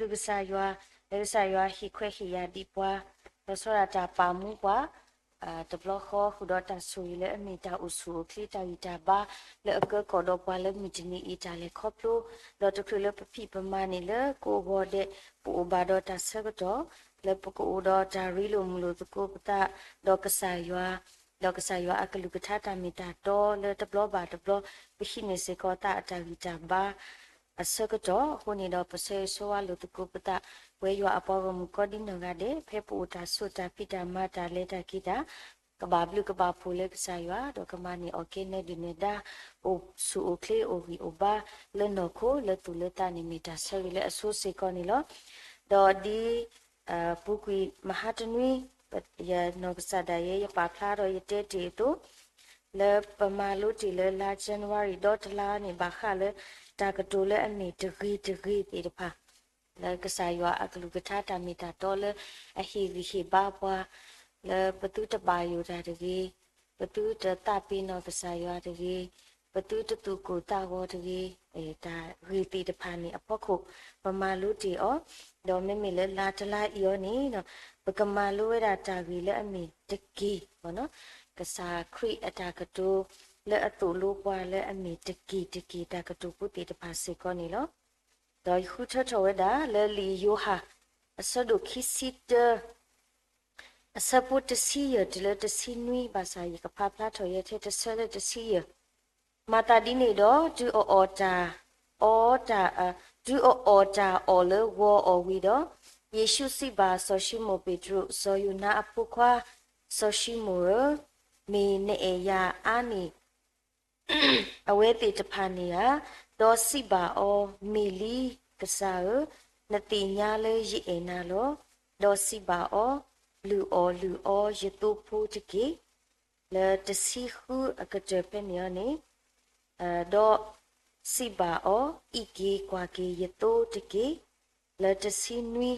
ပစံးဘျုးကစၢ်ယွၤ, လၢကစၢ်ယွၤဟ့ၣ်ခွဲးဟ့ၣ်ယာ်ဒံးပှၤ, လီၤဆီဒၣ်တၢ်ပာ်မူပှၤ တဘျီဃီ ဃုာ်ဒီးတၢ်ဆိၣ်ဂ့ၤလၢအမ့ၢ်တၢ်အိၣ်ဆူၣ်အိၣ်ချ့ တၢ်ဂံၢ်တၢ်ဘါ လၢအကၢကီၢ်ဒီးပှၤလၢမုၢ်တနံၤအံၤ တၢ်လဲၤခီဖျိ, ဒီးတချုးလၢပဖံးပမၤန့ၣ်လၢကအိၣ်ဂီၤဒဲး ပအိၣ်ဘၣ်ဒီးတၢ်ဆၢကတီၢ် လၢပကအိၣ်ဒီးတၢ်ရ့လိာ်မုာ်လိာ်သကိးပသး ဒီးကစၢ်ယွၤ, ဒီးကစၢ်ယွၤအကလုၢ်ကထါတၢ်မ့ၢ်တၢ်တီလၢတဘျီဘၣ်တဘျီ ပဟံးန့ၢ်စ့ၢ်ကီးသးအတၢ်ဂံၢ်တၢ်ဘါ အဆၢကတီၢ်အဃိန့ၣ်ဒီး ပဆၢဂ့ၤဆၢဝါလိာ်သကိးပသး ပဝဲယွၤအပှၤဂီၢ်မုၢ်ကိးဒံနီၢ်ဂၤဒဲး ဖဲပအိၣ်တၢ်ဆိးတၢ်ဖံးတၢ်မၤတၢ်လဲၤတၢ်က့ၤတၢ် ကဘၣ်ဘျုးကဘၣ်ဖှိၣ်လၢကစၢ်ယွၤ ဒီးကမၤန့ၢ်အီၣ်ကဲနၢဒုၣ်နၢဒါ အိၣ်ဆူၣ်အိၣ်ချ့အိၣ်ဂံၢ်အိၣ်ဘါ လၢနီၢ်ခိလၢသူၣ်လၢသးန့ၣ် မ့ၢ်တၢ်ဆၢဂ့ၤလၢအဆိစ့ၢ်ကီးန့ၣ်လီၤ. ဒီးဒ် ပူၤကွံာ်မဟါတနွံ ယနီၢ်ကစၢ်ဒၣ်ယဲ ယပာ်ဖျါဒီးယတဲတ့ၢ်အသိး လၢပမၤလိတ့ၢ်လၢလါ January ဒီတလါန့ၣ် ဘၣ်ဃးလၢတၢ်ကတိၤလၢအမ့ၢ်တဂ့ၤတဂ့ၤသ့ၣ်တဖၣ် လၢကစၢ်ယွၤအကလုၢ်ကထါတၢ်မ့ၢ်တၢ်တီလၢအဟ့ၣ်ဂံၢ်ဟ့ၣ်ဘါပှၤ လၢပသုတဘၣ်ယိၣ်တၢ်တဂ့ၤ, ပသုတသးပ့ၤနီၣ်ကစၢ်ယွၤတဂ့ၤ, ပသုတသူၣ်ကိၢ်သးဂီၤတဂ့ၤ, တၢ်ဂ့ၢ်သ့ၣ်တဖၣ်န့ၣ်အဖီခိၣ် ပမၤလိတ့ၢ်အီၤ, ဒီးမ့မ့ၢ်လၢလါတလါအံၤအီၤန့ၣ် ပကမၤလိဝဲဒၣ်တၢ်ဂ့ၢ်လၢအမ့ၢ်တက့ၢ်, ကစၢ်ခရံာ်အတၢ်ကတိၤလၢအသိၣ်လိပှၤလၢအမ့ၢ်တက့ၢ်တက့ၢ် တၢ်ကတိၤဖိသ့ၣ်တဖၣ်စ့ၢ်ကီးန့ၣ်လီၤ. ဒီးယဃုထၢထီၣ်ဝဲဒၣ်လၢလံာ်ယိၤဟၣ် အဆၢဒိၣ်ခံဆံတၢ အဆၢဖိတဆံယဲၢ်တုၤလၢတဆံနွံ ဘၣ်ဆၣ်ယကဖးဖျါထီၣ်ယဲထဲတဆၢလၢတဆံယဲၢ်, မၤသးဒ်န့ၣ်ဒီး တုၤအအီၣ်တၢ် အီတၢ် တုၤအအီၣ်တၢ်အီၣ်လၢဂီၤအီၣ်ဝံၤဒီး, ယ့ၣ်ၡူးစံးဘၣ်စီၤၡံမိၣ်ပ့းတရူး, စီၤယိၤနါအဖိခွါ, စီၤၡံမိၣ်ဧၢ, မ့ၢ်နအဲၣ်ယၤအါန့ၢ် အဝဲသ့ၣ်တဖၣ်န့ၣ်ဧါ. ဒီးစံးဘၣ်အီၤ, မ့ၢ်လံ, ကစၢ်ဧၢ, နသ့ၣ်ညါလၢယအဲၣ်နၤလီၤ. ဒီးစံးဘၣ်အီၤ, လုၢ်အီၣ်လုၢ်အီယသိဖိတက့ၢ်. လၢတဆံဃုအကတၢၢ်ဖဲန့ၣ်အီၤန့ၣ်, ဒီးစံးဘၣ်အီၤ, အံးက့ၤကွၢ်က့ၤယသိတက့ၢ်. လၢတဆံနွံ,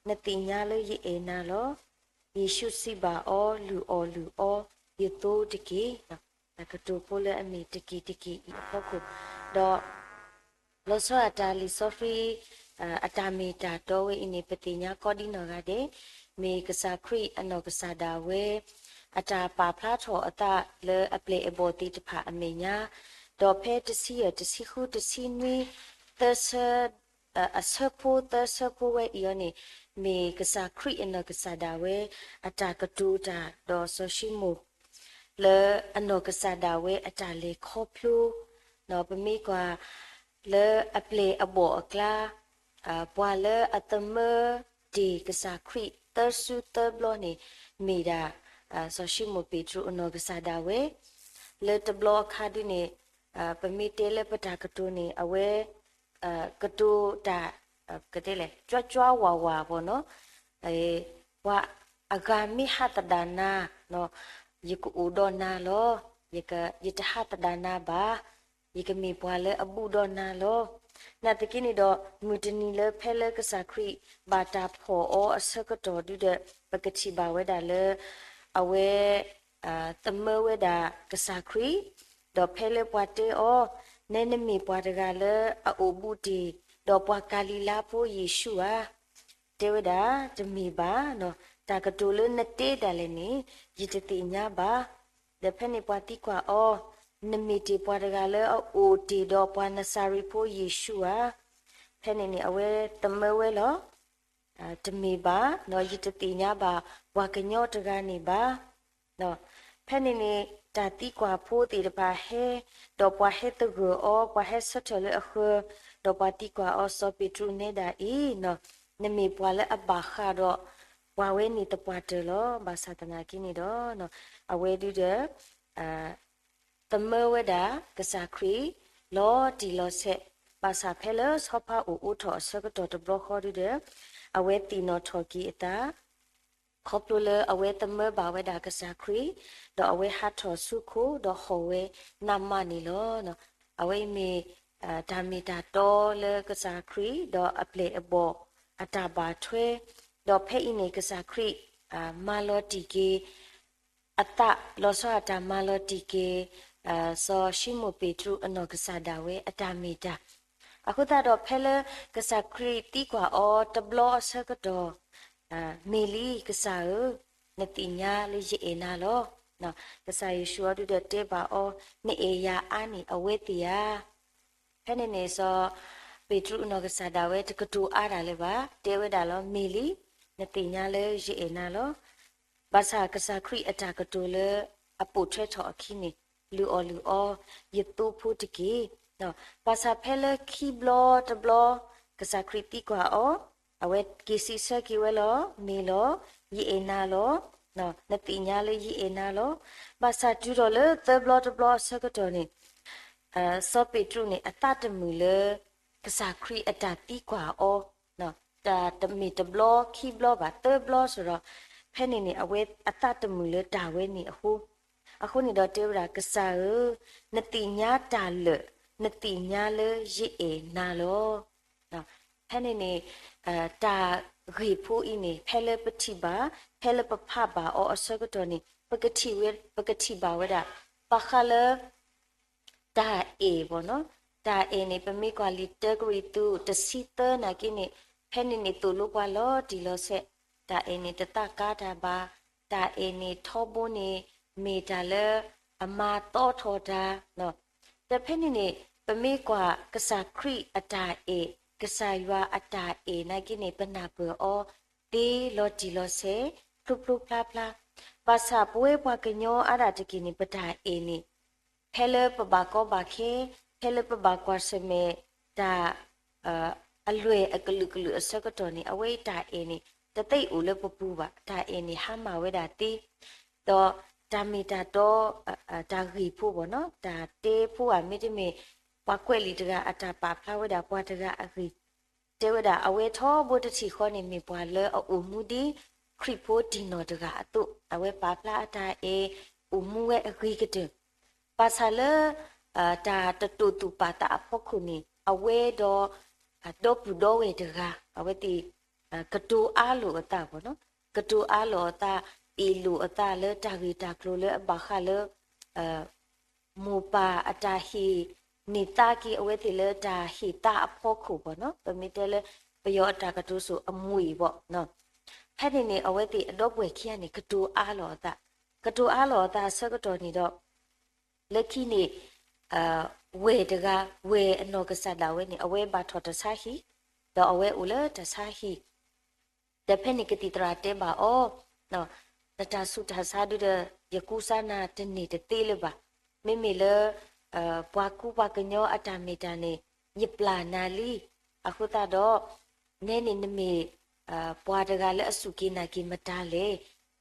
နသ့ၣ်ညါလၢယအဲၣ်နၤလီၤ. ယ့ၣ်ၡူးစံးဘၣ်အီၤ, လုၢ်အီၣ်လုၢ်အီယသိတက့ၢ်. တၢ်ကတိၤဖိလၢအမ့ၢ်တက့ၢ်တက့ၢ်အံၤအဖီခိၣ်, ဒီး လီၤဆီဒၣ်တၢ်လံာ်စီဆှံ အတၢ်မ့ၢ်တၢ်တီဝဲအံၤန့ၣ် ပသ့ၣ်ညါကိးဒံနီၢ်ဂၤဒဲး, မ့ၢ်ကစၢ်ခရံာ်အနီၢ်ကစၢ်ဒၣ်ဝဲ အတၢ်ပာ်ဖျါထီၣ်အသးလၢအပျဲၢ်အဘီၣ်သ့ၣ်တဖၣ်အမဲာ်ညါ, ဒီးဖဲတဆံယဲၢ်, တဆံဃု, တဆံနွံ, သၢဆၢ အဆၢဖိသၢဆၢဖိဝဲအံၤအီၤန့ၣ်, မ့ၢ်ကစၢ်ခရံာ်အနီၢ်ကစၢ်ဒၣ်ဝဲ အတၢ်ကတိၤတၢ်ဒီးစီၤၡံမိၣ် လၢအနီၢ်ကစၢ်ဒၣ်ဝဲအတၢ်လဲၤခီဖျိ, ပမ့ၢ်ကွၢ်လၢအပျဲၢ်အဘီၣ်အကျါ, ပှၤလၢအသမၢတ့ၢ်ကစၢ်ခရံာ်သၢစုသၢဘျီန့ၣ် မ့ၢ်ဒၣ် စီၤၡံမိၣ်ပ့းတရူးအနီၢ်ကစၢ်ဒၣ်ဝဲ, လၢတဘျီအခါဒုန့ၣ် ပမ့ၢ်တဲလၢပတၢ်ကတိၤန့ၣ် အဝဲ ကတိၤတၢ် ကတဲလဲၣ် ကၠွါကၠွါဝးဝးဘၣ်နီၤ, ပှၤအဂၤမ့ၢ်ဟးသဒၣ်နၤ, ယကအိၣ်ဒီးနၤလီၤ, ယတဟးသဒၣ်နၤဘၣ်, ယကမ့ၢ်ပှၤလၢအဘူးဒီးနၤလီၤ. နာ်သက့န့ၣ်ဒီး မုၢ်တနံၤလၢဖဲလၢကစၢ်ခရံာ်ဘၣ်တၢ်ဖီၣ်အီၤအဆၢကတီၢ်ဒုဒီး ပကထံၣ်ဘၣ်ဝဲဒၣ်လၢ အဝဲ သမၢဝဲဒၣ်ကစၢ်ခရံာ်, ဒီးဖဲလၢပှၤတဲအီၤ, နဲနမ့ၢ်ပှၤတဂၤလၢအအိၣ်ဘူးတ့ၢ် ဒီးပှၤကၤလံၤလါဖိယ့ၣ်ၡူးဧါ, တဲဝဲဒၣ်, တမ့ၢ်ဘၣ်, တၢ်ကတိၤလၢနတဲဒၣ်လဲာ်န့ၣ် ယတသ့ၣ်ညါဘၣ်. ဒီးဖဲန့ၣ်ပှၤသံကွၢ်အီၤ, နမ့ၢ်တ့ၢ်ပှၤတဂၤလၢအအိၣ်တ့ၢ်ဒီးပှၤနစၤရ့းဖိယ့ၣ်ၡူးဧါ. ဖဲန့ၣ်န့ၣ် အဝဲသမၢဝဲလီၤ. တမ့ၢ်ဘၣ်, ယတသ့ၣ်ညါဘၣ်ပှၤကညီတဂၤန့ၣ်ဘၣ်. ဖဲန့ၣ်န့ၣ် တၢ်သံကွၢ်ဖိသ့ၣ်တဖၣ်ဟဲ, ဒီးပှၤဟဲသဂၢၢ်အီၤ, ပှၤဟဲဆၢထၢၣ်လၢအဃၢၤ, ဒီးပှၤသံကွၢ်အီၤ, စီၤပ့းတရူးနဲဒၣ်အံၤ, နမ့ၢ်ပှၤလၢအဘၣ်ဃးဒီးပှၤဝဲန့ၣ်သပှၢ်တၢၢ်လီၤ. ဘၣ်ဆၣ်သနာ်က့န့ၣ်ဒီး အဝဲဒုဒီး သမၢဝဲဒၣ်ကစၢ်ခရံာ် လီၤတံၢ်လီၤဆဲး, ဘၣ်ဆၣ်ဖဲလၢဆီဖါအိၣ်အိးထီၣ်အဆၢကတီၢ်တဘျီဃီဒုဒီး အဝဲသ့ၣ်နီၣ်ထီၣ်က့ၤအသး ခီဖျိလၢအဝဲသမၢဘၣ်ဝဲဒၣ်ကစၢ်ခရံာ်, ဒီးအဝဲဟးထီၣ်ဆူခိၣ်ဒီးဟီၣ်ဝဲနးမးန့ၣ်လီၤ. အဝဲအံၤမ့ၢ် တၢ်မ့ၢ်တၢ်တီလၢကစၢ်ခရံာ် ဒီးအပျဲၢ်အဘီၣ်အတၢ်ဘၣ်ထွဲ, ဒီးဖဲအံၤန့ၣ်ကစၢ်ခရံာ် မၤလီၤတံၢ်က့ၤ အသးလီၤဆီဒၣ်တၢ်မၤလီၤတံၢ်က့ၤ စီၤၡံမိၣ်ပ့းတရူးအနီၢ်ကစၢ်ဒၣ်ဝဲအတၢ်မ့ၢ်တၢ်, အဃိသတးဒီးဖဲလၢကစၢ်ခရံာ်သံကွၢ်အီၤတဘျီအဆၢကတီၢ်, မ့ၢ်လံကစၢ်ဧၢ, နသ့ၣ်ညါလၢယအဲၣ်နၤလီၤ. ကစၢ်ယ့ၣ်ၡူးအီၤဒုဒီးတဲဘၣ်အီၤ, နအဲၣ်ယၤအါန့ၢ်အဝဲသ့ၣ်ဧါ. ဖဲန့ၣ်န့ၣ်စီၤပ့းတရူးအနီၢ်ကစၢ်ဒၣ်ဝဲတကတိၤအါတၢ်လၢၤဘၣ်, တဲဝဲဒၣ်လီၤ, မ့ၢ်လံ, နသ့ၣ်ညါလၢယအဲၣ်နၤလီၤ. ဘၣ်ဆၣ်ကစၢ်ခရံာ်အတၢ်ကတိၤလၢအပိာ်ထွဲထီၣ်အခံန့ၣ်, လုၢ်အီၣ်လုၢ်အီယသိဖိတက့ၢ်. ဘၣ်ဆၣ်ဖဲလၢခံဘျီတဘျီ, ကစၢ်ခရံာ်သံကွၢ်အီၤ, အဝဲက့ၤစံးဆၢက့ၤဝဲလီၤ, မ့ၢ်လီၤ, ယအဲၣ်နၤလီၤ. နသ့ၣ်ညါလၢယအဲၣ်နၤလီၤ. ဘၣ်ဆၣ်တုၤထီၣ်လၢသၢဘျီတဘျီအဆၢကတီၢ်န့ၣ်, စီၤပ့းတရူးန့ၣ် အသးတမုာ်လၢ ကစၢ်ခရံာ်အတၢ်သံကွၢ်အီၤ, တၢ်တမ့ၢ်တဘျီခံဘျီဘၣ်, သၢဘျီစ့ၢ်ဒီး, ဖဲန့ၣ်န့ၣ် အဝဲအသးတမုာ်လၢတၢ်ဝဲန့ၣ်အဃိ, အဃိန့ၣ်ဒီးတဲဝဲဒၣ်, ကစၢ်ဧၢ, နသ့ၣ်ညါတၢ်လၢာ်, နသ့ၣ်ညါလၢယအဲၣ်နၤလီၤ. ဖဲန့ၣ်န့ၣ်, တၢ်ဂ့ၢ်ဖိအံၤန့ၣ် ဖဲလၢပထံၣ်ဘၣ်, ဖဲလၢပဖးဘၣ်အီၤအဆၢကတီၢ်န့ၣ်, ပကထံၣ်ဝဲ, ပကထံၣ်ဘၣ်ဝဲဒၣ်, ဘၣ်ဃးလၢ တၢ်အဲၣ်ဘၣ်နီၤ, တၢ်အဲၣ်န့ၣ် ပမ့ၢ်ကွၢ်လံာ်တၢကရံၣ်သူးတဆံသၢနာ်က့န့ၣ်, ဖဲန့ၣ်န့ၣ်သိၣ်လိပှၤလီၤတံၢ်လီၤဆဲး, တၢ်အဲၣ်န့ၣ်တသးကါတၢ်ဘၣ်, တၢ်အဲၣ်န့ၣ်ထီဘိန့ၣ် မ့ၢ်တၢ်လၢအမၤသီထီၣ်တၢ်, ဒီးဖဲန့ၣ်န့ၣ် ပမ့ၢ်ကွၢ်ကစၢ်ခရံာ်အတၢ်အဲၣ်, ကစၢ်ယွၤအတၢ်အဲၣ်နာ်က့န့ၣ် ပနၢ်ပၢၢ်အီၤသ့လီၤတံၢ်လီၤဆဲး, ဖျိဖျိဖျါဖျါ, ဘၣ်ဆၣ်ပဝဲပှၤကညီအါဒၣ်တက့ၢ်န့ၣ် ပတၢ်အဲၣ်န့ၣ် ဖဲလၢပဘၣ်ကီဘၣ်ခဲ, ဖဲလၢပဘၣ်ကွၢ်ဆၢၣ်မဲာ်တၢ် အလွဲၢ်အကလုာ်ကလုာ်အဆၢကတီၢ်န့ၣ် အဝဲအံၤတၢ်အဲၣ်န့ၣ် တသ့အိၣ်လၢပပူၤဘၣ်. တၢ်အဲၣ်န့ၣ်ဟါမၢ်ဝဲဒၣ်သ့, ဒီးတၢ်မ့ၢ်တၢ်တီ, တၢ်ဂ့ၢ်ဖိဘၣ်နီၤ, တၢ်တဲဖိဧါ မ့တမ့ၢ် ပှၤကွဲးလံာ်တဂၤအတၢ်ပာ်ဖျါဝဲဒၣ်ပှၤတဂၤအဂ့ၢ်, တဲဝဲဒၣ် အဝဲထီဘိတထံၣ်ဃီန့ၣ် မ့ၢ်ပှၤလၢအအိၣ်မူဒ်ခရံာ်ဖိတံၢ်နီၢ်တဂၤအသိး, အဝဲပာ်ဖျါအတၢ်အဲၣ် အိၣ်မူဝဲအဂ့ၤကတၢၢ်, ဘၣ်ဆၣ်လၢ တၢ်တတိာ်သူၣ်ပာ်သးအဖီခိၣ်န့ၣ် အဝဲဒီး ဒီပုၢ်ဒီဝဲၢ်တဂၤ အဝဲသ့ၣ် ကတိၤအါလိာ်အသးဘၣ်နီၤ, ကတိၤအါလိာ်အသး, အ့ၣ်လိာ်အသးလၢတၢ်ဂ့ၢ်တၢ်ကျိၤလၢအဘၣ်ဃးလၢ မိၢ်ပၢ်အတၢ်ဟ့ၣ်န့ၢ်သါက့ၤ အဝဲသ့ၣ်လၢတၢ်ဟ့ၣ်သါအဖီခိၣ်ဘၣ်နီၤ, ပမ့ၢ်တဲလၢပယီၤအတၢ်ကတိၤစိၤအမူအံၤဘၣ်နီၤ, ဖဲန့ၣ်န့ၣ် အဝဲသ့ၣ်အဒီပုၢ်ဝဲၢ်ခံဂၤန့ၣ် ကတိၤအါလိာ်အသး, ကတိၤအါလိာ်အသးအဆၢကတီၢ်န့ၣ်ဒီး လၢခံန့ၣ် ဝဲၢ်တဂၤ, ဝဲၢ်အနီၢ်ကစၢ်ဒၣ်ဝဲန့ၣ် အဝဲဘၣ်ထီၣ်တၢ်ဆါဟံၣ်, ဒီးအဝဲအိၣ်လၢတၢ်ဆါဟံၣ်, ဒီးဖဲန့ၣ်ကသံၣ်သရၣ်တဲဘၣ်အီၤ, နတၢ်ဆူးတၢ်ဆါဒုဒီး ယကူစါနၤတန့ၢ်တသ့လၢၤဘၣ်. မ့မ့ၢ်လၢ ပှၤကူပှၤကညီအတၢ်မ့ၢ်တၢ်န့ၣ် ယပျၢ်နၤလံ. အဃိသတးဒီး နဲန့ၣ်နမ့ၢ် ပှၤတဂၤလၢအစူၢ်က့ၤနာ်က့ၤမတၤလဲၣ်.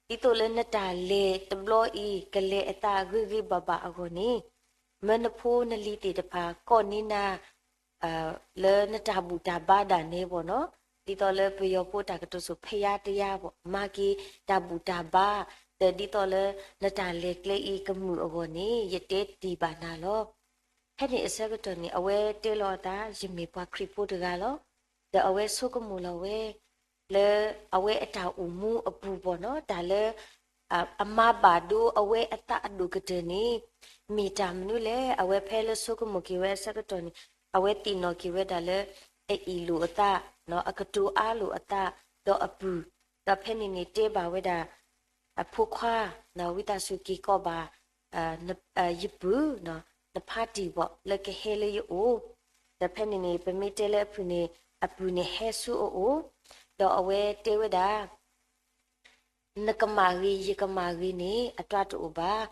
ဒ်သိးလၢနတၢ်လဲၤတဘျီအံၤ ကလဲၤအသးဂ့ၤဂ့ၤဘၣ်ဘၣ်အဂီၢ်န့ၣ်, မၢနဖိနလံၤသ့ၣ်တဖၣ် ကိးန့ၢ်နၤ လၢနတၢ်ဘူၣ်တၢ်ဘါဒၣ်နဲဘၣ်နီၤ, ဒ်သိးလၢပယီၤဖိတၢ်ကတိၤစိၤ ဖယါတယါဘၣ်, မၤက့ၤတၢ်ဘူၣ်တၢ်ဘါ, ဒီးဒ်သိးလၢနတၢ်လဲၤကျဲအံၤကမုာ်အဂီၢ်န့ၣ် ယတဲတ့ၢ်ဘၣ်နၤလီၤ. ဖဲန့ၣ်အဆၢကတီၢ်န့ၣ် အဝဲတဲလီၤအသး ယမ့ၢ်ပှၤခရံာ်ဖိတဂၤလီၤ. ဒီးအဝဲဆိကမိၣ်လီၤဝဲ လၢအဝဲအတၢ်အိၣ်မူအပူၤဘၣ်နီၤ, တၢ်လၢ အမၤဘၣ်ဒိအဝဲအသးအဒိၣ်ကတၢၢ်န့ၣ် မ့ၢ်တၢ်မနုၤလဲၣ်. အဝဲဖဲလၢဆိကမိၣ်က့ၤဝဲအဆၢကတီၢ်န့ၣ် အဝဲသ့ၣ်နီၣ်က့ၤဝဲဒၣ်လၢ အအ့ၣ်လိာ်အသး, အကတိၤအါလိာ်အသး, ဒီးအပုၢ်, ဒီးဖဲန့ၣ်န့ၣ်တဲဘၣ်ဝဲဒၣ် အဖိခွါ, ဝံသးစူၤက့ၤကိးဘၣ် ယပုၢ်, နဖါတံၢ်ဘၣ်လၢကဟဲလၢယအိၣ်, ဒီးဖဲန့ၣ်န့ၣ် ပမ့ၢ်တဲလၢအပုၢ်န့ၣ် အပုၢ်န့ၣ်ဟဲဆူအအိၣ်, ဒီးအဝဲတဲဝဲဒၣ် နကမၣ်ဂ့ၤ ယကမၣ်ဂ့ၤန့ၣ် အတြၢ်တအိၣ်ဘၣ်.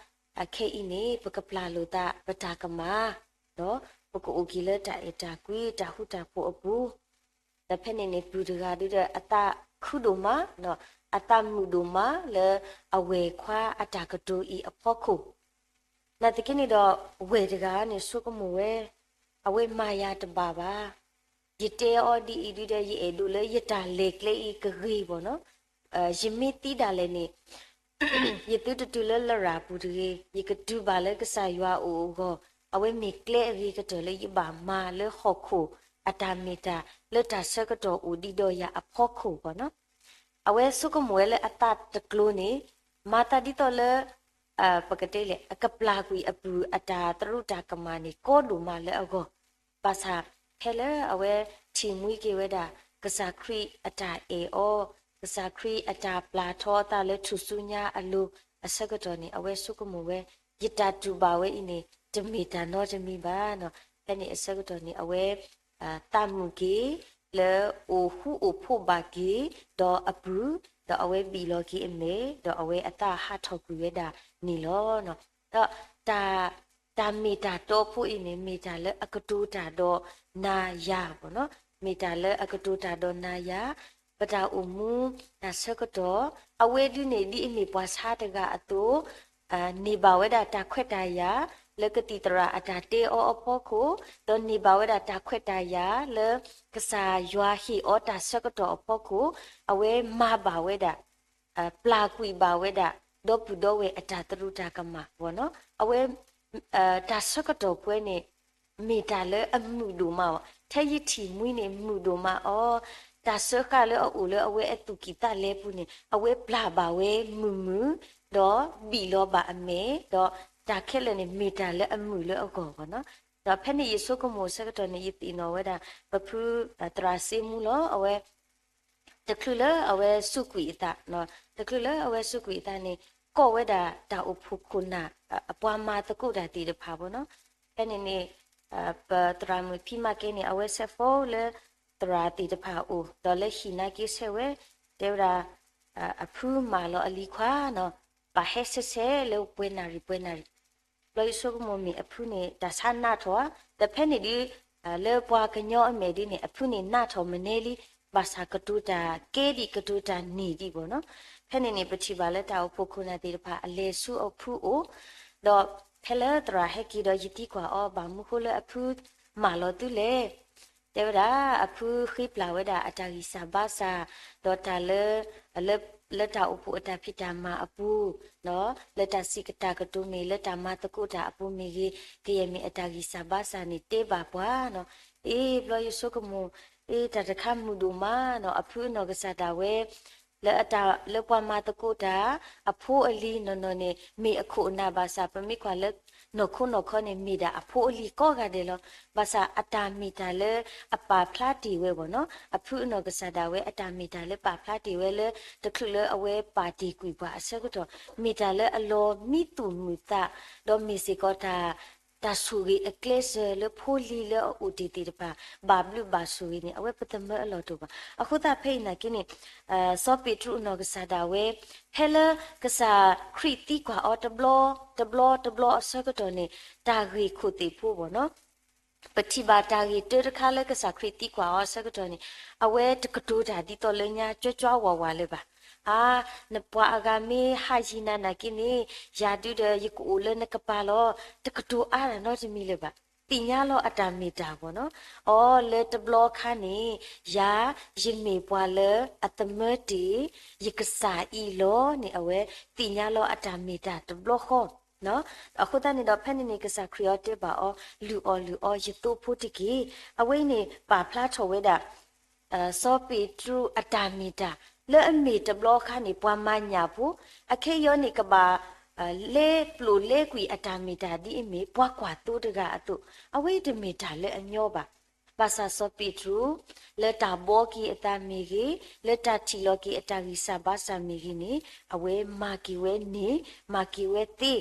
အခဲအံၤန့ၣ် ပကပျၢ်လိာ်သး ပတၢ်ကမၣ်, ဒီးပကအိၣ်က့ၤလၢတၢ်အဲၣ်တၢ်ကွံ တၢ်ဃူတၢ်ဖိးအပူၤ. ဒီးဖဲန့ၣ်န့ၣ် ပုၢ်တဂၤဒုဒီး အသးခုဒိၣ်မး, အသးမုာ်ဒိၣ်မးလၢအဝဲၢ်ခွါအတၢ်ကတိၤအံၤအဖီခိၣ် နာ်သက့န့ၣ်ဒီး ဝဲၢ်တဂၤန့ၣ်ဆိကမိၣ်ဝဲ, အဝဲမၤယၤတဘၣ်ဘၣ်. ယတဲအီၤဒ်အံၤဒုဒီး ယအဲၣ်ဒိးလၢယတၢ်လဲၤကျဲအံၤကဂ့ၤဘၣ်နီၤ. ယမ့ၢ်သံဒၣ်လဲာ်န့ၣ် ယသုတတုၤလၢလရာ်ပူၤတဂ့ၤ, ယကတုၤဘၣ်လၢကစၢ်ယွၤအအိၣ်အဂီၢ်, အဝဲမ့ၢ်ကျဲအဂ့ၤကတၢၢ်လၢယဘၣ်မၤလၢဟီၣ်ခိၣ်အတၢ်မ့ၢ်တၢ် လၢတၢ်ဆၢကတီၢ်အိၣ်ဒံးဒီးယၤအဖီခိၣ်ဘၣ်နီၤ. အဝဲဆိကမိၣ်ဝဲလၢအသးတကျိၤန့ၣ် မၤသးဒ်သိးလၢ ပကတဲလဲၣ် အကပျၢ်ကွံာ်အပုၢ်အတၢ်သရူးတၢ်ကမၣ်န့ၣ် ကီဒိၣ်မးလၢအဂီၢ်, ဘၣ်ဆၣ် ဖဲလၢအဝဲထံၣ်မှံက့ၤဝဲဒၣ် ကစၢ်ခရံာ်အတၢ်အဲၣ်အီၤ, ကစၢ်ခရံာ်အတၢ်ပျၢ်ထီအသးလၢထူၣ်စုညါအလိၤအဆၢကတီၢ်န့ၣ် အဝဲဆိကမိၣ်ဝဲ, ယတၢ်တူၢ်ဘၣ်ဝဲအံၤန့ၣ် တမ့ၢ်တၢ်နီတမံၤဘၣ်နီၤ. ဖဲန့ၣ်အဆၢကတီၢ်န့ၣ် အဝဲ သးမုာ်က့ၤ လၢအိၣ်ဃူအိၣ်ဖိးဘၣ်က့ၤ ဒီးအပုၢ်, ဒီးအဝဲဘံၣ်လီၤက့ၤအမဲာ်, ဒီးအဝဲအသးဟးထီၣ်ကွံာ်ဝဲဒၣ်န့ၣ်လီၤ. ဒီး တၢ်မ့ၢ်တၢ်တီဖိအံၤန့ၣ် မ့ၢ်တၢ်လၢအကတိၤတၢ်ဒီးနၤယၤဘၣ်နီၤ, မ့ၢ်တၢ်လၢအကတိၤတၢ်ဒီးနၤယၤ, ပတၢ်အိၣ်မူတၢ်ဆၢကတီၢ်, အဝဲဒ်န့ၣ်ဒ်အမ့ၢ်ပှၤဆါတဂၤအသိး န့ၢ်ဘၣ်ဝဲဒၣ်တၢ်ခွဲးတၢ်ယာ် လၢကသံၣ်သရၣ်အတၢ်တဲအီၤအဖီခိၣ်, ဒီးန့ၢ်ဘၣ်ဝဲဒၣ်တၢ်ခွဲးတၢ်ယာ်လၢ ကစၢ်ယွၤဟ့ၣ်အီၤတၢ်ဆၢကတီၢ်အဖီခိၣ်, အဝဲမၤဘၣ်ဝဲဒၣ် ပျၢ်ကွံာ်ဘၣ်ဝဲဒၣ် ဒီပုၢ်ဒီဝဲၢ်အတၢ်သရူးတၢ်ကမၣ်ဘၣ်နီၤ, အဝဲ တၢ်ဆၢကတီၢ်ပှဲၤန့ၣ် မ့ၢ်တၢ်လၢအမုာ်ဒိၣ်မးဘၣ်, ထဲယထံၣ်မှံန့ၣ် မုာ်ဒိၣ်မးအီၤ, တၢ်စၢဃာ်လၢအအိၣ်လၢအဝဲအသူၣ်ကံၢ်သးလဲပူၤန့ၣ် အဝဲပျၢ်ဘၣ်ဝဲမုာ်မုာ်, ဒီးဘံၣ်လီၤဘၣ်အမဲာ်, ဒီးတၢ်ခဲလၢာ်န့ၣ် မ့ၢ်တၢ်လၢအမုာ်လၢအဂီၢ်ဘၣ်နီၤ. ဒီးဖဲန့ၣ်ယဆိကမိၣ်ဆၢကတီၢ်န့ၣ် ယသ့ၣ်နီၣ်ဝဲဒၣ် ပဖုသရၣ်စ့မူလီၤ, အဝဲ တချုးလၢအဝဲစူးကွံာ်အသး, တချုးလၢအဝဲစူးကွံာ်အသးန့ၣ် ကိးဝဲဒၣ်တၢ်အိၣ်ဖှိၣ်ခိၣ်နၢ် အပှၤမၤသကိးတၢ်သ့ၣ်တဖၣ်ဘၣ်နီၤ. ဖဲန့ၣ်န့ၣ် ပသရၣ်မုၣ်ဖံမၤကဲန့ၣ် အဝဲဆဲး phone လၢသရၣ်သ့ၣ်တဖၣ်အအိၣ် ဒီးလၢဟံၣ်နာ်က့ဆဲးဝဲ, တဲဝဲဒၣ် အဖုမၢ်လီၤအလံၤခွါနီၤ, ဘၣ်ဟဲဆဲးဆဲးလၢပှဲၤနၣ်ရံၣ်ပှဲၤနၣ်ရံၣ် ဘျီယဆိကမိၣ်မ့ၢ်အဖုန့ၣ် တၢ်ဆါနးထီၣ်ဧါ, ဒီးဖဲန့ၣ်ဒ် လၢပှၤကညီအမဲာ်ဒ်န့ၣ် အဖုန့ၣ်နးထီၣ်မနဲလံ, ဘၣ်ဆၣ်ကတိၤတၢ်ကဲဒံးကတိၤတၢ်န့ၢ်ဒံးဘၣ်နီၤ. ဖဲန့ၣ်န့ၣ် ပထံၣ်ဘၣ်လၢတၢ်အိၣ်ဖှိၣ်ခိၣ်နၢ်သ့ၣ်တဖၣ်အလဲၤဆူအဖုအိၣ်, ဒီးဖဲလၢသရၣ်ဟဲက့ၤဒီးယသံကွၢ်အီၤ ဘၣ်မနုၤဃိလၢအဖုမၢ်လီၤသုလဲၣ် တဲဝဲဒၣ် အဖုဃ့ပျၢ်ဝဲဒၣ်အတၢ်ဂံၢ်စၢ်ဘါစၢ်, ဒီးတၢ်လၢ လၢ လၢတၢ်အိၣ်ဖှိၣ်အတၢ်ဖံးတၢ်မၤအပူၤ, လၢတၢ်စံးတၢ်ကတိၤမ့ၢ်ဂ့ၤ, လၢတၢ်မၤသကိးတၢ်အပူၤမ့ၢ်ဂ့ၤ, ကယဲၢ်မ့ၢ်အတၢ်ဂံၢ်စၢ်ဘါစၢ်န့ၣ် တဲဘၣ်ပှၤနီၤ. အ့ ဘျီယဆိကမိၣ်, အ့ တၢ်တခါမုာ်ဒိၣ်မးနီၤ, အဖုအနီၢ်ကစၢ်ဒၣ်ဝဲ လၢအတၢ်လၢပှၤမၤသကိးတၢ် အဖိအလံၤနီၢ်နီၢ်န့ၣ် မ့ၢ်အခိၣ်အနၢ်ဘၣ်ဆၣ် ပမ့ၢ်ကွၢ်လၢ နီၢ်ခိနီၢ်ခီန့ၣ် မ့ၢ်ဒၣ်အဖိအလံၤကိးဂၤဒဲးလီၤ. ဘၣ်ဆၣ်အတၢ်မ့ၢ်တၢ်လၢအပာ်ဖျါတ့ၢ်ဝဲဘၣ်နီၤ, အဖုအနီၢ်ကစၢ်ဒၣ်ဝဲ အတၢ်မ့ၢ်တၢ်လၢပာ်ဖျါတ့ၢ်ဝဲလၢ တချုးလၢအဝဲပာ်တ့ၢ်ကွံာ်ပှၤအဆၢကတီၢ် မ့ၢ်တၢ်လၢအလီၤမံသူၣ်မုာ်သး, ဒီးမ့ၢ်စ့ၢ်ကီးတၢ် တၢ်ဆိၣ်ဂ့ၤအကျဲစၢၤလၢဖိလံၤလၢအအိၣ်တ့ၢ်သ့ၣ်တဖၣ် ဘၣ်ဘျုးဘၣ်ဆိၣ်ဂ့ၤန့ၣ် အဝဲပသမၢအလီၢ်တအိၣ်ဘၣ်. အဃိသတးဖဲအံၤနာ်က့န့ၣ် စီၤပ့းတရူးအနီၢ်ကစၢ်ဒၣ်ဝဲ ဖဲလၢကစၢ်ခရံာ်သံကွၢ်အီၤတဘျီ တဘျီ တဘျီအဆၢကတီၢ်န့ၣ် တၢ်ဂ့ၢ်ခိၣ်သ့ၣ်ဖိဘၣ်နီၤ ပထံၣ်ဘၣ်တၢ်ဂ့ၢ်တၢတခါလၢကစၢ်ခရံာ်သံကွၢ်အီၤအဆၢကတီၢ်န့ၣ် အဝဲတကတိၤတၢ်ဒ်သိးလၢညါ ကၠွကၠွဝးဝးလၢၤဘၣ်. အါ, နပှၤအဂၤမ့ၢ်ဟးယံၤနၤနာ်က့န့ၣ် ယၤဒုဒီးယကအိၣ်လၢနကပၤလီၤ. တကတိၤအါတၢ်နီတမံၤလၢၤဘၣ်. သ့ၣ်ညါလီၤအတၢ်မ့ၢ်တၢ်ဘၣ်နီၤ. အီ လၢတဘျီခါန့ၣ် ယၤ ယမ့ၢ်ပှၤလၢအသမၢတ့ၢ် ယကစၢ်အံၤလီၤန့ၣ် အဝဲသ့ၣ်ညါလီၤအတၢ်မ့ၢ်တၢ်တဘျီဃီ အဃိသတးန့ၣ်ဒီး ဖဲန့ၣ်န့ၣ် ကစၢ်ခရံာ်အီၤတဲဘၣ်အီၤ, လုၢ်အီၣ်လုၢ်အီ ယသိဖိတက့ၢ်. အဝဲအံၤန့ၣ် ပာ်ဖျါထီၣ်ဝဲဒၣ် စီၤပ့းတရူးအတၢ်မ့ၢ်တၢ် လၢအမ့ၢ်တဘျီခါန့ၣ် ပှၤမၤညၣ်ဖိ အခဲအံၤန့ၣ် ကဘၣ် လဲပျိာ်လဲကွံာ်အတၢ်မ့ၢ်တၢ်ဒ်အမ့ၢ် ပှၤကွၢ်သိတဂၤအသိး, အဝဲအံၤတမ့ၢ်တၢ်လၢအညီဘၣ်. ဘၣ်ဆၣ်စီၤပ့းတရူး လၢတၢ်ဘှီက့ၤအသးမ့ၢ်ဂ့ၤ, လၢတၢ်ထံၣ်လီၤက့ၤအတၢ်ဂံၢ်စၢ်ဘါစၢ်မ့ၢ်ဂ့ၤန့ၣ် အဝဲမၤက့ၤဝဲန့ၣ် မၤက့ၤဝဲသ့. ဒီး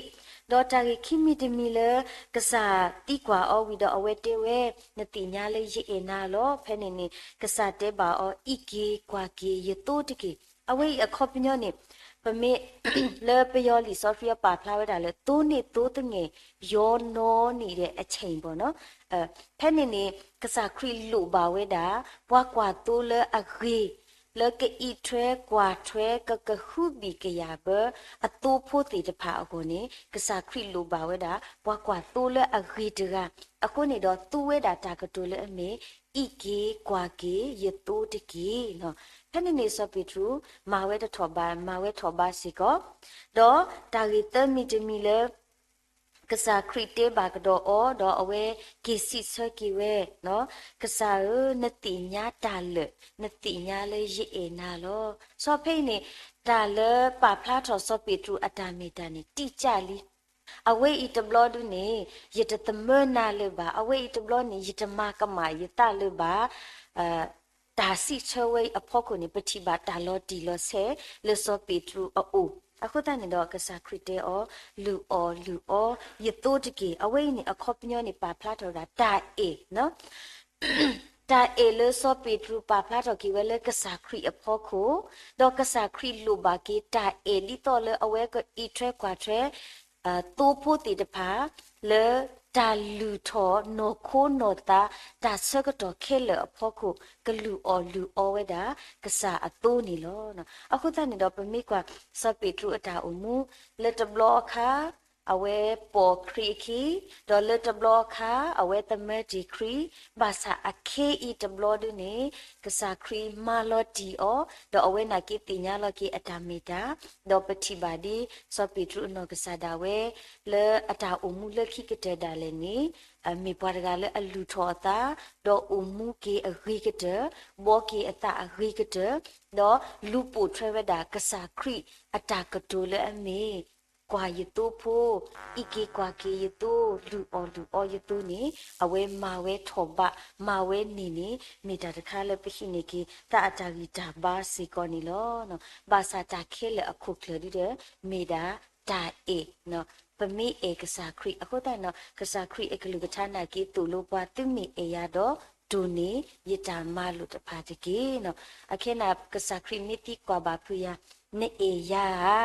တၢ်ဂ့ၢ်ခံမံၤတမံၤလၢ ကစၢ်သံကွၢ်အီၤဝံၤဒီးအဝဲတဲဝဲ, နသ့ၣ်ညါလၢယအဲၣ်နၤလီၤ. ဖဲန့ၣ်န့ၣ် ကစၢ်တဲဘၣ်အီၤ, အံးက့ၤကွၢ်က့ၤယသိတက့ၢ်. အဝဲအံၤအခီပညီန့ၣ် ပမ့ၢ် လၢပယီၤလံာ်စီဆှံအပာ်ဖျါဝဲဒၣ်လၢ သိန့ၢ်သိသငဲၣ် ရောနှောနေတဲ့အချိန် ဘၣ်နီၤ. ဖဲန့ၣ်န့ၣ် ကစၢ်ခရံာ်လိၣ်ဘၣ်ဝဲဒၣ် ပှၤကွၢ်သိလၢအဂ့ၤ လၢကအံးထွဲကွၢ်ထွဲ ကကဟုဘံၣ်ကယာ်ဘၢ အသိဖိသ့ၣ်တဖၣ်အဂီၢ်န့ၣ် ကစၢ်ခရံာ်လိၣ်ဘၣ်ဝဲဒၣ် ပှၤကွၢ်သိလၢအဂ့ၤတဂၤ. အဃိန့ၣ်ဒီး သူဝဲဒၣ်တၢ်ကတိၤလၢအမ့ၢ် အံးက့ၤကွၢ်က့ၤယသိတက့ၢ်. ဖဲန့ၣ်န့ၣ် စီၤပ့းတရူး မၤဝဲတထီၣ်ဘး မၤဝဲထီၣ်ဘးစ့ၢ်ကီး, ဒီးတၢ်ဂ့ၢ်သၢမံၤတမံၤလၢ ကစၢ်ခရံာ်တဲဘၣ်ကဒီးအီၤ ဒီးအဝဲက့ၤစံးဆၢက့ၤဝဲ, ကစၢ်ဧၢ, နသ့ၣ်ညါတၢ်လၢာ်, နသ့ၣ်ညါလၢယအဲၣ်နၤလီၤ. စီၤဖဲအံၤန့ၣ် တၢ်လၢပာ်ဖျါထီၣ်စီၤပ့းတရူးအတၢ်မ့ၢ်တၢ်န့ၣ် တိကၢ်လံ အဝဲအံၤတဘျီဒုန့ၣ် ယတသမၢနၤလၢၤဘၣ်, အဝဲအံၤတဘျီန့ၣ် ယတမၤကမၣ်ယသးလၢၤဘၣ်. တၢ်စံးဆၢဝဲအံၤအဖီခိၣ်န့ၣ် ပထံၣ်ဘၣ်တၢ်လီၤတံၢ်လီၤဆဲးလၢစီၤပ့းတရူးအအိၣ်. အဃိသတးန့ၣ်ဒီး ကစၢ်ခရံာ်တဲအီၤ, လုၢ်အီၣ်လုၢ်အီယသိတက့ၢ်. အဝဲအံၤန့ၣ် အခီပညီန့ၣ် ပာ်ဖျါထီၣ်ဝဲဒၣ်တၢ်အဲၣ် တၢ်အဲၣ်လၢစီၤပ့းတရူးပာ်ဖျါထီၣ်က့ၤဝဲလၢကစၢ်ခရံာ်အဖီခိၣ်, ဒီးကစၢ်ခရံာ်လိၣ်ဘၣ်က့ၤတၢ်အဲၣ်ဒ်သိးလၢအဝဲကအံးထွဲကွၢ်ထွဲ သိဖိသ့ၣ်တဖၣ် လၢတၢ်လုၢ်ထီၣ်နီၢ်ခိနီၢ်သး တၢ်ဆၢကတီၢ်ခဲလၢာ်အဖီခိၣ် ကလုၢ်အီၣ်လုၢ်အီဝဲဒၣ် ကစၢ်အသိန့ၣ်လီၤ. အဃိသတးန့ၣ်ဒီး ပမ့ၢ်ကွၢ် စီၤပ့းတရူးအတၢ်အိၣ်မူ လၢတဘျီအခါ အဝဲပိာ်ခရံာ်အခံ, ဒီးလၢတဘျီအခါ အဝဲသမၢတ့ၢ်ခရံာ်, ဘၣ်ဆၣ်အခ့အံၤတဘျီဒုန့ၣ် ကစၢ်ခရံာ်မၤလီၤတံၢ်အီၤ, ဒီးအဝဲနာ်က့သ့ၣ်ညါလီၤက့ၤအတၢ်မ့ၢ်တၢ်, ဒီးပထံၣ်ဘၣ်ဒ် စီၤပ့းတရူးအနီၢ်ကစၢ်ဒၣ်ဝဲ လၢအတၢ်အိၣ်မူလၢခံကတၢၢ်ဒၣ်လဲာ်န့ၣ် မ့ၢ်ပှၤတဂၤလၢအလုၢ်ထီၣ်အသး, ဒီးအိၣ်မူက့ၤအဂ့ၤကတၢၢ်, ဘှီက့ၤအသးအဂ့ၤကတၢၢ်, ဒီးလူၤပိာ်ထွဲဝဲဒၣ်ကစၢ်ခရံာ်အတၢ်ကတိၤလၢအမ့ၢ် ကွၢ်ယသိဖိ, အံးက့ၤကွၢ်က့ၤယသိ, လုၢ်အီၣ်လုၢ်အီယသိန့ၣ် အဝဲမၤဝဲထီၣ်ဘး, မၤဝဲန့ၢ်န့ၣ် မ့ၢ်တၢ်တခါလၢပဟံးန့ၢ်က့ၤ သးအတၢ်ဂံၢ်တၢ်ဘါစ့ၢ်ကီးန့ၣ်လီၤ. ဘၣ်ဆၣ်တၢ်ခဲလၢာ်အခိၣ်ကျၢၢ်ဒ်ဒီး မ့ၢ်ဒၣ်တၢ်အဲၣ်, ပမ့ၢ်အဲၣ်ကစၢ်ခရံာ်အဃိသတးန့ၣ် ကစၢ်ခရံာ်အကလုၢ်ကထါနာ်က့သိၣ်လိပှၤ သုမ့ၢ်အဲၣ်ယၤဒီး တိၢ်န့ၢ်ယတၢ်မၤလိာ်တဖၣ်တက့ၢ်. အခဲအံၤ ကစၢ်ခရံာ်မ့ၢ်သံကွၢ်ဘၣ်ဖုးယၤ, နအဲၣ်ယၤဧါ,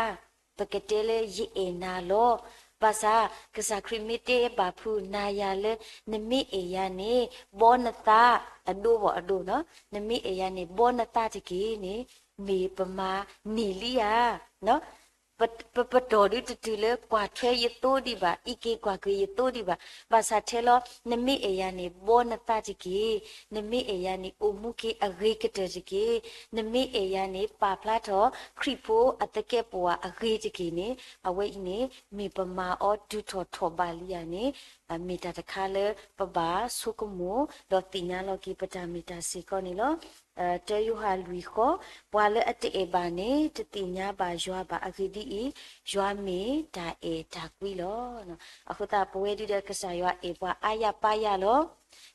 ပကတဲလၢယအဲၣ်နၤလီၤ. ဘၣ်ဆၣ် ကစၢ်ခရံာ်မ့ၢ်တဲဘၣ်ဖုးနၤယၤလၢ နမ့ၢ်အဲၣ်ယၤန့ၣ် ဘှီနသး, အဒိဘၣ်အဒိ, နမ့ၢ်အဲၣ်ယၤန့ၣ် ဘှီနသးတက့ၢ်န့ၣ် မ့ၢ်ပမၤန့ၢ်လံဧါ. ပ ပပတီၢ်ဒုတတုၤလၢကွၢ်ထွဲယသိဒံးဘၣ်, အံးက့ၤကွၢ်က့ၤယသိဒံးဘၣ်. ဘၣ်ဆၣ်ထဲလီၤ နမ့ၢ်အဲၣ်ယၤန့ၣ် ဘှီနသးတက့ၢ်. နမ့ၢ်အဲၣ်ယၤန့ၣ် အိၣ်မူက့ၤအဂ့ၤကတၢၢ်တက့ၢ်. နမ့ၢ်အဲၣ်ယၤန့ၣ် ပာ်ဖျါထီၣ်ခရံာ်ဖိအသကဲးပဝးအဂ့ၤတက့ၢ်န့ၣ် အဝဲအံၤန့ၣ် မ့ၢ်ပမၤအီၤတုၤထီၣ်ထီၣ်ဘးလံဧါန့ၣ် မ့ၢ်တၢ်တခါလၢပဘၣ်ဆိကမိၣ် ဒီးသ့ၣ်ညါလီၤက့ၤပတၢ်မ့ၢ်တၢ်စ့ၢ်ကီးန့ၣ်လီၤ. တၢယိၤဟၣ်လွံၢ်ဃီ, ပှၤလၢအတအဲၣ်ဘၣ်န့ၣ် တသ့ၣ်ညါဘၣ်ယွၤဘၣ်. အဂ့ၢ်ဒ်အံၤ, ယွၤမ့ၢ်တၢ်အဲၣ်တၢ်ကွံလီၤ. အဃိသတး ပဝဲဒုဒီး ကစၢ်ယွၤအဲၣ်ပှၤအါယၢ်ပၢ်ယၢ်လီၤ.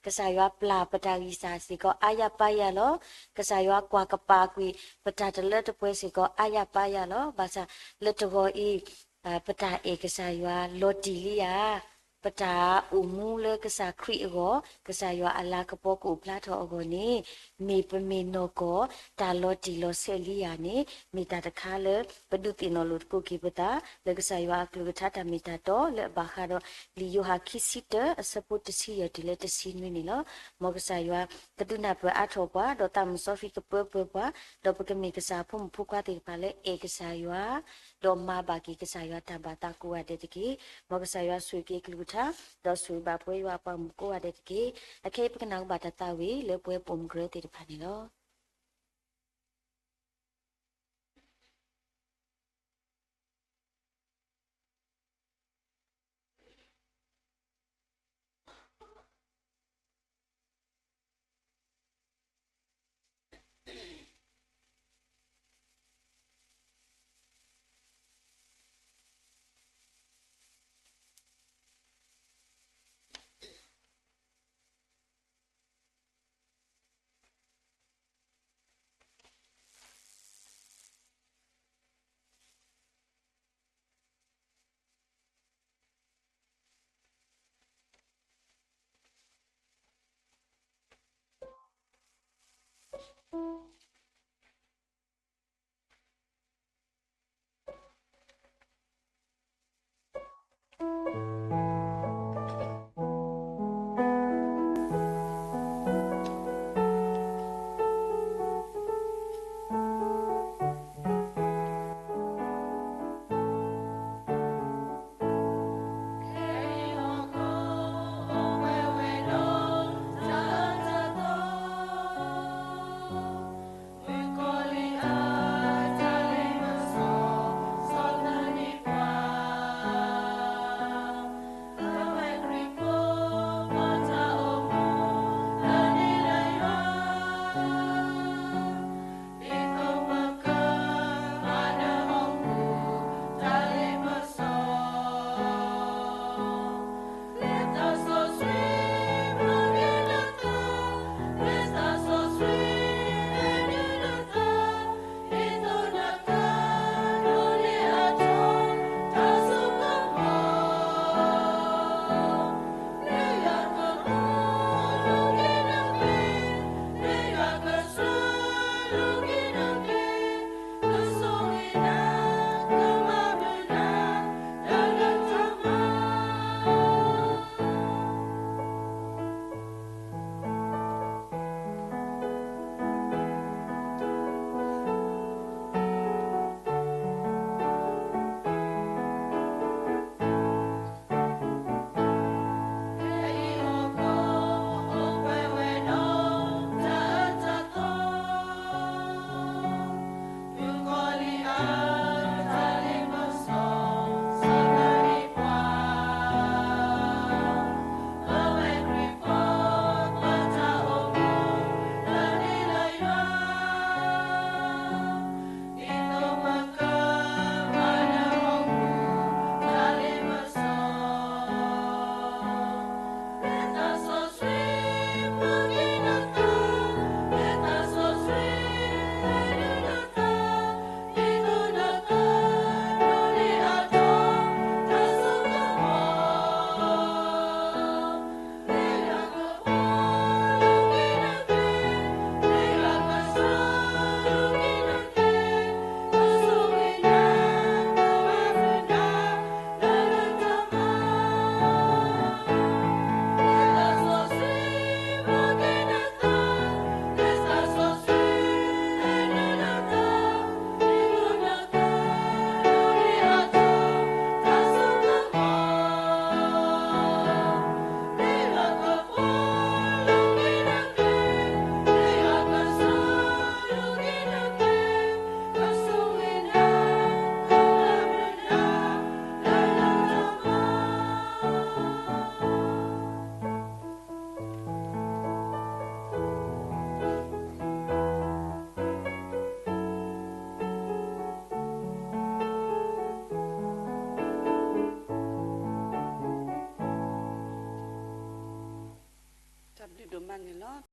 ကစၢ်ယွၤပျၢ်ပတၢ်ဂံၢ်စၢ်စ့ၢ်ကီးအါယၢ်ပၢ်ယၢ်လီၤ. ကစၢ်ယွၤကွၢ်ကပၤကွံာ် ပတၢ်တလၢတပှဲၤစ့ၢ်ကီးအါယၢ်ပၢ်ယၢ်လီၤ. ဘၣ်ဆၣ်လၢတဂီၤအံၤ ပတၢ်အဲၣ်ကစၢ်ယွၤလီၤတံၢ်လံဧါ. ပတၢ်အိၣ်မူလၢကစၢ်ခရံာ်အဂီၢ်, ကစၢ်ယွၤအလၤကပီၤကအိၣ်ဖျါထီၣ်အဂီၢ်န့ၣ် မ့ၢ်ပမ့ၢ်နီၢ်ကီၢ်တၢ်လီၤတံၢ်လီၤဆဲးလံဧါန့ၣ် မ့ၢ်တၢ်တခါလၢ ပဒုးသ့ၣ်နီၣ်လိာ်သကိးက့ၤပသး လၢကစၢ်ယွၤအကလုၢ်ကထါတၢ်မ့ၢ်တၢ်တီ လၢအဘၣ်ဃးဒီး လံာ်ယိၤဟၣ်ခံဆံတၢ အဆၢဖိတဆံယဲၢ်တုၤလၢတဆံနွံန့ၣ်လီၤ. မ်ကစၢ်ယွၤကဒုးနၢ်ပၢၢ်အါထီၣ်ပှၤ, ဒီးသးစီဆှံကပၢပှဲၤပှၤ, ဒီးပကမ့ၢ်ကစၢ်အဖိမုၣ်ဖိခွါသ့ၣ်တဖၣ်လၢအဲၣ်ကစၢ်ယွၤ ဒီးမၤဘၣ်က့ၤကစၢ်ယွၤတၢ်ဘၣ်သးကိးဂၤဒဲးတက့ၢ်. မ်ကစၢ်ယွၤဆိၣ်ဂ့ၤက့ၤအကလုၢ်ကထါ, ဒီးဆိၣ်ဂ့ၤဘၣ်ပဝဲယွၤအပှၤမုၣ်ကိးဂၤဒဲးတက့ၢ်. အခဲအံၤပကနၣ်ကဘၣ်တၢ်သးဝံၣ်လၢပဝဲပိာ်မုၣ်ကရၢသ့ၣ်တဖၣ်န့ၣ်လီၤ.